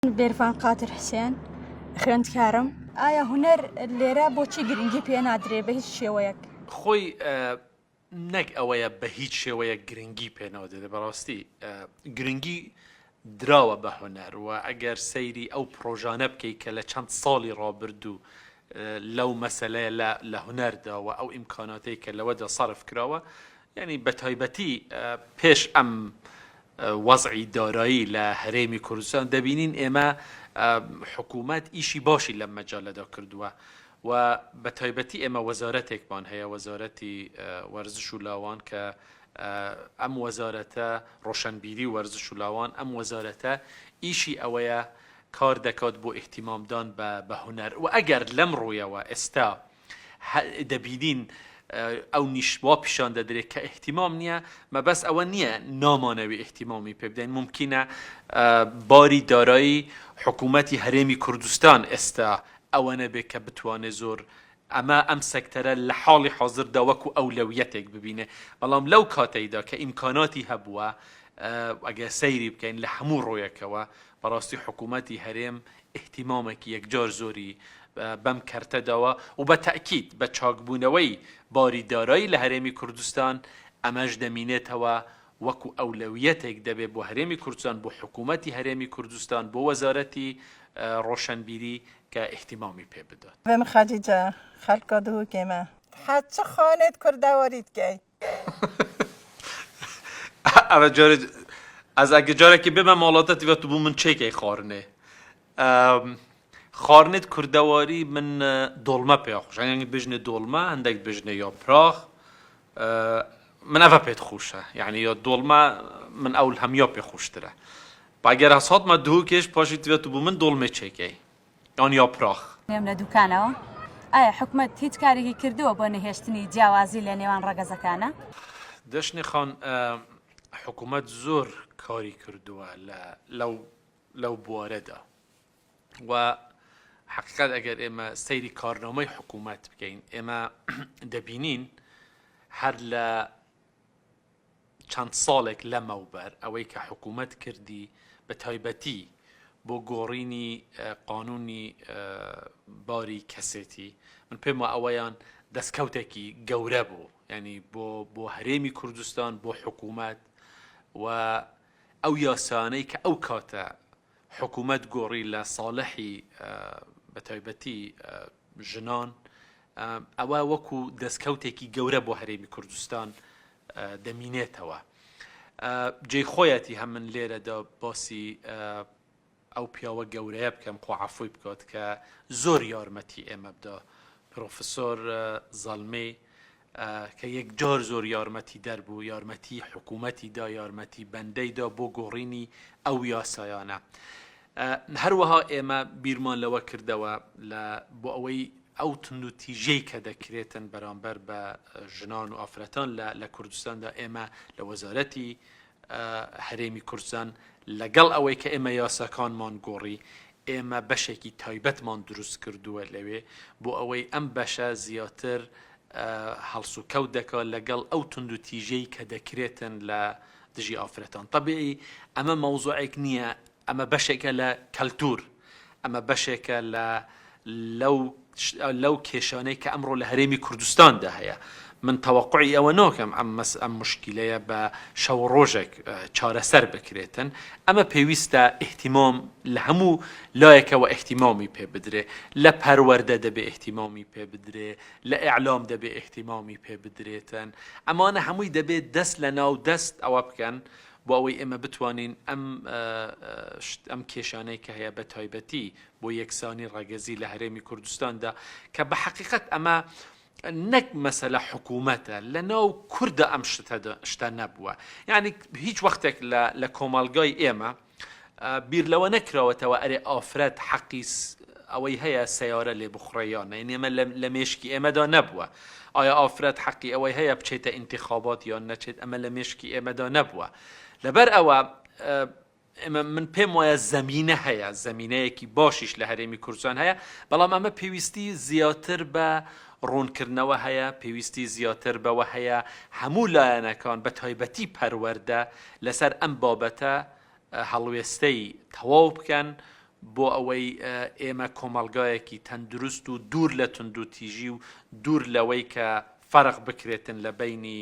بێرڤان قادر حسێن، خوێندکارم. ئایا هونەر لێرە بۆچی گرنگی پێ نادرێ بە هیچ شێوەیەک؟ خۆی نەک ئەوەیە بە هیچ شێوەیەک گرنگی پێ نادرێ، بەڕاستی گرنگی دراوە بە هونەر و ئەگەر سەیری ئەو پڕۆژانە بکەی کە لە چەند ساڵی ڕابردوو لەو مەسەلەیە لە هونەردا و ئەو ئیمکاناتەی کە لەوەدا سەرف کراوە یانی بە تایبەتی پێش ئەم وەزعی دارایی لە هەرێمی کوردستان دەبینین ئێمە حکوومەت ئیشی باشی لەم مەجالەدا کردووە و بە تایبەتی ئێمە وەزارەتێکمان هەیە وەزارەتی وەرزش و لاوان کە ئەم وەزارەتە ڕۆشنبیری و وەرزش و لاوان ئەم وەزارەتە ئیشی ئەوەیە کار دەکات بۆ ئیهتیمامدان بە هونەر و ئەگەر لەم ڕوویەوە ئێستا دەبینین ئەو نیش وا پیشان دەدرێت کە ئیهتیمام نییە، مەبەست ئەوە نییە نامانەوێ ئیهتیمامی پێ بدەین، مومکینە باری دارایی حکوومەتی هەرێمی کوردستان ئێستا ئەوە نەبێ کە بتوانێ زۆر ئەمە ئەم سێکتەرە لە حاڵی حازردا وەکو ئەولەویەتێک ببینێ، بەڵام لەو کاتەیدا کە ئیمکاناتی هەبووە ئەگەر سەیری بکەین لە هەموو ڕوویەکەوە بەڕاستی حکوومەتی هەرێم ئیهتیمامێکی یەکجار زۆری بەم کەرتە داوە و بە تەئکید بە چاکبوونەوەی باری دارایی لە هەرێمی کوردستان ئەمەش دەمینێتەوە وەکو ئەولەویەتێک دەبێ بۆ هەرێمی کوردستان بۆ حکوومەتی هەرێمی کوردستان بۆ وەزارەتی ڕۆشەنبیری کە ئیهتیمامی پێ بدات. من خەدیجە خەلکە دهوکێمە. حەد چ خانێت کوردەواریت کەی؟ ئەوە جارێ ئەز ئەگە جارێکی بێمە ماڵاتە تیوە تو بوو من چێکەی خواردنێ خواردنێت کوردەواری من دۆڵمە پێ خۆش یانی بژنێ دۆڵمە هەندێک بژنێ یا پراخ من ئەڤە پێت خۆشە یعنی یا دۆڵمە من ئەول هەمیا پێ خۆشترە باگەر هەساتمە دهوکێش پاشی تیوە تو بوو من دۆڵمێ چێکەی یان یاپراخ. نێم لە دوکانەوە. ئایا حکومەت هیچ کارێکی کردووە بۆ نەهێشتنی جیاوازی لە نێوان ڕەگەزەکانا؟ دەشنی خان، حکومەت زۆر کاری کردووە لە لەو لەو بوارەدا و حەقیقەت ئەگەر ئێمە سەیری کارنامەی حکومەت بکەین ئێمە دەبینین هەر لە چەند ساڵێک لەمەوبەر ئەوەی کە حکوومەت کردی بە تایبەتی بۆ گۆڕینی قانوونی باری کەسێتی من پێم وایە ئەوەیان دەستکەوتێکی گەورە بوو یعنی بۆ بۆ هەرێمی کوردستان بۆ حکوومەت و ئەو یاسانەی کە ئەو کاتە حکوومەت گۆڕی لە ساڵحی بە تایبەتی ژنان ئەوە وەکو دەستکەوتێکی گەورە بۆ هەرێمی کوردستان دەمینێتەوە. جێی خۆیەتی هەم من لێرەدا باسی ئەو پیاوە گەورەیە بکەم خوا عەفوی بکات کە زۆر یارمەتی ئێمە بدا پرۆفسۆر زەڵمی کە یەکجار زۆر یارمەتی دەربوو یارمەتی حکوومەتی دا یارمەتی بەندەی دا بۆ گۆڕینی ئەو یاسایانە هەروەها ئێمە بیرمان لەوە کردەوە لە بۆ ئەوەی ئەو توندوتیژیەی کە دەکرێتن بەرامبەر بە ژنان و ئافرەتان لە لە کوردستاندا ئێمە لە وەزارەتی هەرێمی کوردستان لەگەڵ ئەوەی کە ئێمە یاساکانمان گۆڕی ئێمە بەشێکی تایبەتمان دروست کردووە لەوێ بۆ ئەوەی ئەم بەشە زیاتر هەڵسوکەوت دەکات لەگەڵ ئەو توندوتیژیەی کە دەکرێتن لە دژی ئافرەتان تەبیعی ئەمە مەوزوعێک نییە ئەمە بەشێکە لە کەلتور ئەمە بەشێکە لە لەو لەو کێشانەی کە ئەمڕۆ لە هەرێمی کوردستاندا هەیە من تەوەقعی ئەوە ناکەم ئەم مەس ئەم مشکلەیە بە شەو ڕۆژێک چارەسەر بکرێتن ئەمە پێویستە ئیهتیمام لە هەموو لایەکەوە ئیهتیمامی پێ بدرێ لە پەروەردە دەبێ ئیهتیمامی پێ بدرێ لە ئیعلام دەبێ ئیهتیمامی پێ بدرێتن ئەمانە هەمووی دەبێ دەست لە ناو دەست ئەوە بکەن بۆ ئەوەی ئێمە بتوانین ئەم ئەم کێشانەی کە هەیە بە تایبەتی بۆ یەکسانی ڕەگەزی لە هەرێمی کوردستاندا کە بە حەقیقەت ئەمە نەک مەسەلە حکوومەتە لە ناو کوردە ئەم شتە نەبووە یعنی هیچ وەختێک لە کۆمەڵگای ئێمە بیر لەوە نەکراوەتەوە ئەرێ ئافرەت حەقی ئەوەی هەیە سەیارە لێ بخوڕێ یان نە یعنی ئێمە لە مێشکی ئێمەدا نەبووە ئایا ئافرەت حەقی ئەوەی هەیە بچێتە ئینتیخابات یان نەچێت ئەمە لە مێشکی ئێمەدا نەبووە لەبەر ئەوە ئێمە من پێم وایە زەمینە هەیە زەمینەیەکی باشیش لە هەرێمی کوردستان هەیە بەڵام ئەمە پێویستی زیاتر بە ڕوونکردنەوە هەیە پێویستی زیاتر بەوە هەیە هەموو لایەنەکان بە تایبەتی پەروەردە لەسەر ئەم بابەتە هەڵوێستەی تەواو بکەن بۆ ئەوەی ئێمە کۆمەڵگایەکی تەندروست و دوور لە توندوتیژی و دوور لەوەی کە فەرق بکرێتن لە بەینی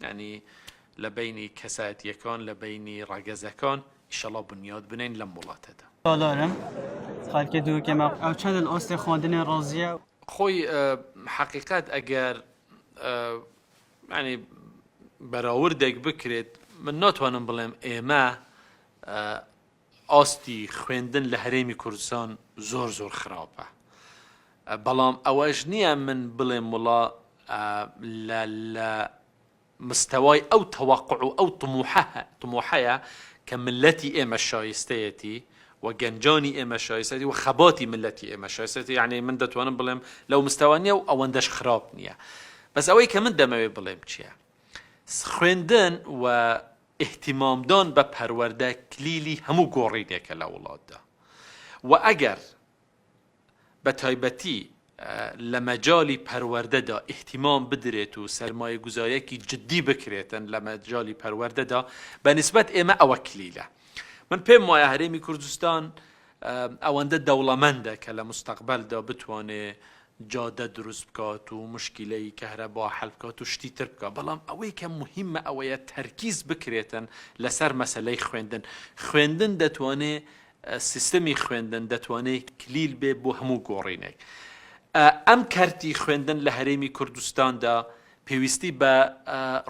یانی لە بەینی کەسایەتیەکان لە بەینی ڕەگەزەکان ئیشەڵا بنیات بنێین لەم وڵاتەدا. سالارم خەلکێ دووکێ مە ئەو چەند ل ئاستێ خواندنێ ڕازیە؟ خۆی حەقیقەت ئەگەر یانی بەراوردێک بکرێت من ناتوانم بڵێم ئێمە ئاستی خوێندن لە هەرێمی کوردستان زۆر زۆر خراپە بەڵام ئەوەش نییە من بڵێم وڵا لە لە مستەوای ئەو تەوەقع و ئەو طموحە طموحەیە کە ملەتی ئێمە شایستەیەتی و گەنجانی ئێمە شایستەتی و خەباتی ملەتی ئێمە شایستەتی یعنی من دەتوانم بڵێم لەو مستەوا نییە و ئەوەندەش خراپ نییە بەس ئەوەی کە من دەمەوێت بڵێم چییە خوێندن و ئیهتیمامدان بە پەروەردە کلیلی هەموو گۆڕینێکە لە وڵاتدا و ئەگەر بە تایبەتی لە مەجالی پەروەردەدا ئیهتیمام بدرێت و سەرمایەگوزاریەکی جدی بکرێتن لە مەجالی پەروەردەدا بە نیسبەت ئێمە ئەوە کلیلە. من پێم وایە هەرێمی کوردستان ئەوەندە دەوڵەمەندە کە لە مستەقبەلدا بتوانێ جادە دروست بکات و مشکیلەی کەهرەبا حەل بکات و شتی تر بکات بەڵام ئەوەی کە موهیمە ئەوەیە تەرکیز بکرێتن لەسەر مەسەلەی خوێندن خوێندن دەتوانێ سیستەمی خوێندن دەتوانێ کلیل بێ بۆ هەموو گۆڕینێک ئەم کەرتی خوێندن لە هەرێمی کوردستاندا پێویستی بە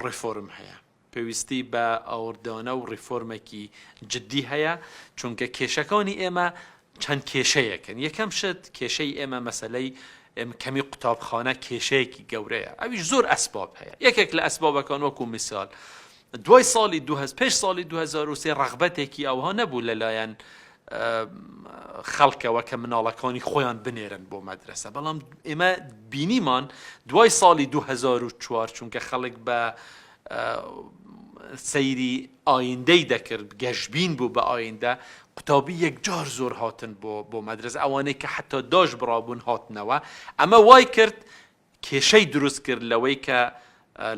ڕێفۆرم هەیە پێویستی بە ئاوڕدانە و ڕیفۆرمێکی جدی هەیە، چونکە کێشەکانی ئێمە چەند کێشەیەکن، یەکەم شت کێشەی ئێمە مەسەلەی کەمی قوتابخانە کێشەیەکی گەورەیە، ئەویش زۆر ئەسباب هەیە، یەکێک لە ئەسبابەکان وەکو میسال دوای ساڵی دوو پێش ساڵی 2003 ڕەغبەتێکی ئەوها نەبوو لەلایەن خەڵکەوە کە مناڵەکانی خۆیان بنێرن بۆ مەدرەسە بەڵام ئێمە بینیمان دوای ساڵی 2004 چونکە خەڵک بە سەیری ئایندەی دەکرد گەشبین بوو بە ئایندە قوتابی یەکجار زۆر هاتن بۆ بۆ مەدرەسە ئەوانەی کە حتا داش بڕابوون هاتنەوە ئەمە وای کرد کێشەی دروست کرد لەوەی کە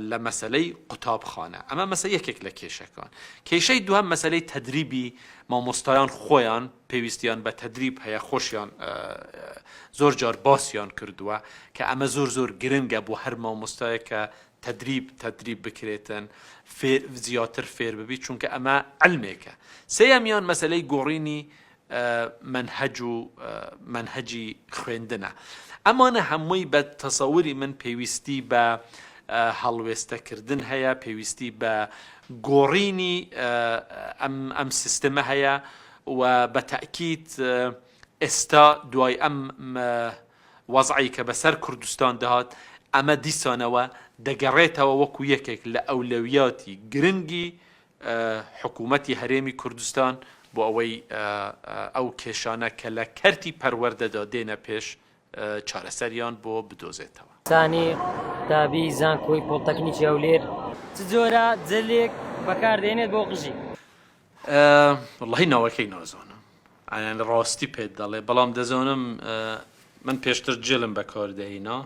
لە مەسەلەی قوتابخانە ئەمە مەسە یەکێک لە کێشەکان کێشەی دووهەم مەسەلەی تەدریبی مامۆستایان خۆیان پێویستیان بە تەدریب هەیە خۆشیان زۆر جار باسیان کردووە کە ئەمە زۆر زۆر گرنگە بۆ هەر مامۆستایەک کە تەدریب تەدریب بکرێتن فێر زیاتر فێر ببی چونکە ئەمە علمێکە سێیەمیان مەسەلەی گۆڕینی مەنهەج و مەنهەجی خوێندنە. ئەمانە هەمووی بە تەسەوری من پێویستی بە هەڵوێستەکردن هەیە، پێویستی بە گۆڕینی ئەم ئەم سیستمە هەیە و بە تەئکید ئێستا دوای ئەم وەزعەی کە بەسەر کوردستان دەهات ئەمە دیسانەوە دەگەڕێتەوە وەکو یەکێک لە ئەولەویاتی گرنگی حکوومەتی هەرێمی کوردستان بۆ ئەوەی ئەو کێشانە کە لە کەرتی پەروەردەدا دێنە پێش چارەسەریان بۆ بدۆزێتەوە. سانی قوتابی زانکۆی پۆڵتەکنیکی هەولێر. چ جۆرە جەلێک بەکاردێنێت بۆ قژی؟ وەڵاهی ناوەکەی نازانم یانی ڕاستی پێت دەڵێ بەڵام دەزانم من پێشتر جێلم بەکار دەهینا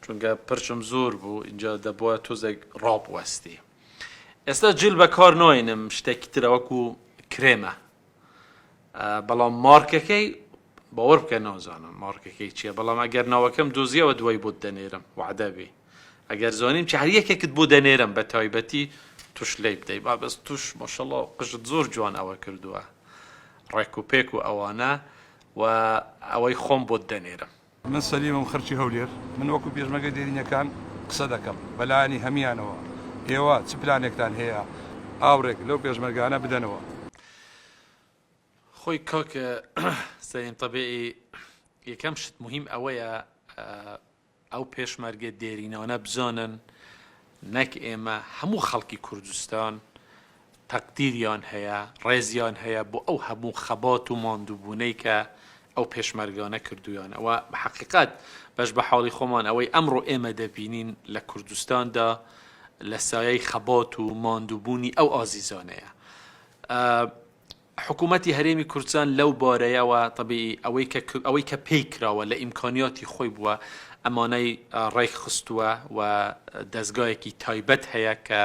چونکە پرچم زۆر بوو اینجا دەبووە تۆزێک ڕابوەستی ئێستا جل بەکار ناینم شتێکی ترە وەکو کرێمە بەڵام مارکەکەی باوەڕ بکە نازانم مارکەکەی چییە بەڵام ئەگەر ناوەکەم دۆزیەوە دوای بۆت دەنێرم وعدەبی ئەگەر زانیم چی هەر یەکێکت بۆ دەنێرم بە تایبەتی توش لی بدەی با بەس توش ماشەڵڵا قژت زۆر جوان ئەوە کردووە ڕێک و پێک و ئەوانە و ئەوەی خۆم بۆت دەنێرم. من سەلیمم خەرکی هەولێر من وەکو پێشمەرگە دێرینەکان قسە دەکەم بەلایەنی هەمیانەوە ئێوە چ پلانێکتان هەیە ئاوڕێک لەو پێشمەرگانە بدەنەوە. خۆی کاک سەلیم تەبیعی یەکەم شت موهیم ئەوەیە ئەو پێشمەرگە دێرینانە بزانن نەک ئێمە هەموو خەڵکی کوردستان تەقدیریان هەیە، ڕێزیان هەیە بۆ ئەو هەموو خەبات و ماندووبوونەی کە ئەو پێشمەرگانە کردوویانە و بە حەقیقەت بەش بە حاڵی خۆمان ئەوەی ئەمڕۆ ئێمە دەبینین لە کوردستاندا لە سایەی خەبات و ماندووبوونی ئەو ئازیزانەیە. حکوومەتی هەرێمی کوردستان لەو بارەیەوە تەبیعی ئەوەی کە ئەوەی کە پێی کراوە لە ئیمکانیاتی خۆی بووە ئەمانەی ڕێک خستووە و دەزگایەکی تایبەت هەیە کە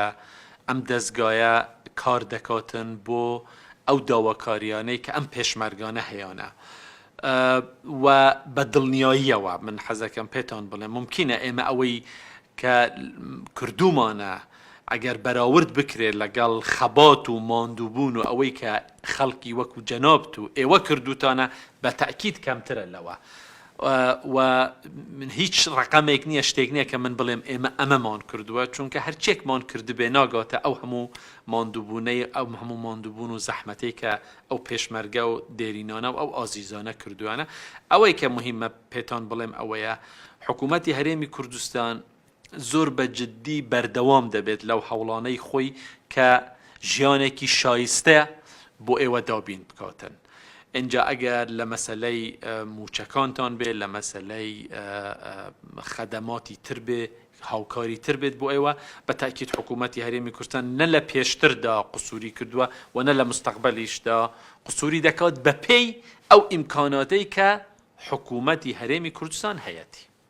ئەم دەزگایە کار دەکاتن بۆ. ئەو داواکاریانەی کە ئەم پێشمەرگانە هەیانە و بە دڵنیاییەوە من حەزەکەم پێتان بڵێم مومکینە ئێمە ئەوەی کە کردوومانە ئەگەر بەراورد بکرێت لەگەڵ خەبات و ماندووبوون و ئەوەی کە خەڵکی وەکو جەنابت و ئێوە کردووتانە بە تەئکید کەمترە لەوە و من هیچ ڕەقەمێک نییە شتێک نییە کە من بڵێم ئێمە ئەمەمان کردووە چونکە هەرچێکمان کردبێ ناگاتە ئەو هەموو ماندووبوونەی ئەو هەموو ماندووبوون و زەحمەتەی کە ئەو پێشمەرگە و دێرینانە و ئەو ئازیزانە کردویانە ئەوەی کە مهمە پێتان بڵێم ئەوەیە حکوومەتی هەرێمی کوردستان زۆر بە جددی بەردەوام دەبێت لەو هەوڵانەی خۆی کە ژیانێکی شایستە بۆ ئێوە دابین بکاتن. ئینجا ئەگەر لە مەسەلەی مووچەکانتان بێ، لە مەسەلەی خەدەماتی تر بێ، هاوکاری تر بێت بۆ ئێوە، بە تەئکید حکوومەتی هەرێمی کوردستان نە لە پێشتردا قسووری کردووە و نە لە مستەقبەلیشدا قسووری دەکات بەپێی ئەو ئیمکاناتەی کە حکوومەتی هەرێمی کوردستان هەیەتی.